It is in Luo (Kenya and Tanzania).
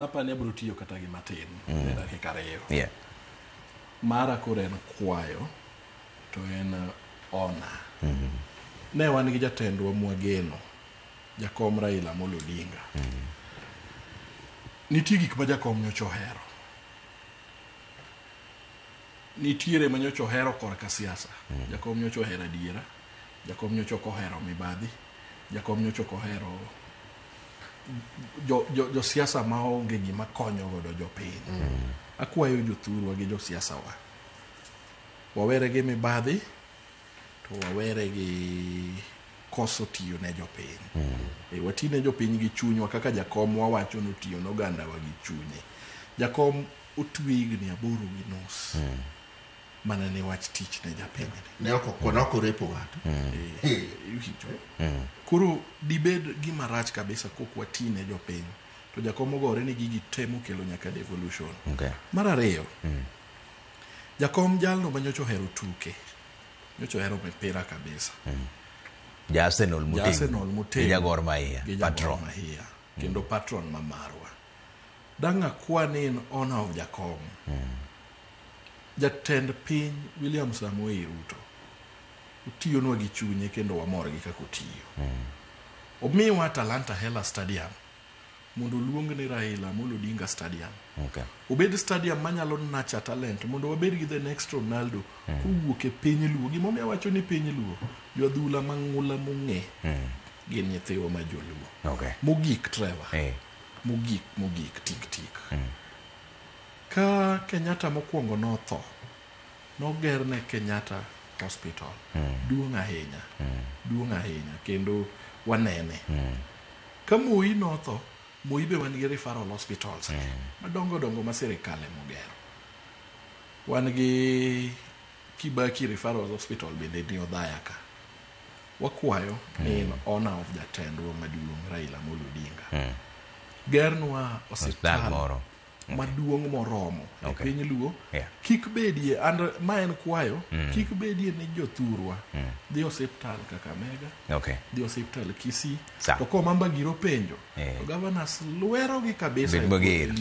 Apani abiro tiyo kata gi matin e dakika 2. Mara koro en kwayo to en ona. Ne wan gi jatendwa mwageno, Jakom Raila Amolo Odinga. Nitie gik ma jakom nyocha ohero. Nitiere ma nyocha ohero korka siasa. Jakom nyocha ohero adiera. Jakom nyocha ok ohero mibadhi. Jakom nyocha ok ohero josiasa maonge gima konyo godo jopiny. Akwayo jothurwa gi josiasa wa. Wawere gi mibadhi to wawere gi koso tiyo ne jopiny. Wati ne jopiny gi chunywa kaka jakom wawacho notiyo ne ogandawa gi chunye. Jakom otwe higni 8.5 mana ne wach tich ne japiny. Ne ok orepo ng'ato. Koro dibed gima rach kabisa kok wati ne jopiny. To jakom ogore ni gigi te mokelo nyaka devolution. Mar ariyo, jakom jalno ma nyocha ohero tuke. Nyocha ohero mipira kabisa. Ja Arsenal Ja Arsenal motegno. Gi ja Gor Mahia. Gi ja Gor Patron. Mahia. Kendo patron ma marwa. Dang' akwa ni in honor of jakom. Jatend piny William Samoei Ruto otiyonwa gi chunye kendo wamor gi kaka otiyo. Omiwa Talanta Hela Stadium mondo oluong ni Raila Amolo Odinga Stadium. Obed stadium manyalo nurture talent mondo wabed gi the next Ronaldo kowuok e piny Luo. Gimomiyo awacho ni piny Luo, joadhula mang'ula mong'e gin nyithiwa ma joluo. Mogik Trevor. Mogik tik tik. Ka Kenyatta mokwongo notho, nogerne Kenyatta Hospital. Duong' ahinya. Duong' ahinya kendo wanene. Ka Moi notho, Moi be wan gi referral hospitals madongo dongo ma sirikal emogero. Wan gi Kibaki Referral Hospital bende ni Othaya ka. Wakwayo ni in honor of jatendwa maduong' Raila Amolo Odinga. Gernwa osiptal moro. maduong' moromo e piny Luo. Kik bedie, and ma en kwayo, kik bedie ni jothurwa dhi osiptal Kakamega, dhi osiptal Kisii, to komamba giro penjo, to governors lwero gi kabisa. Bed mager.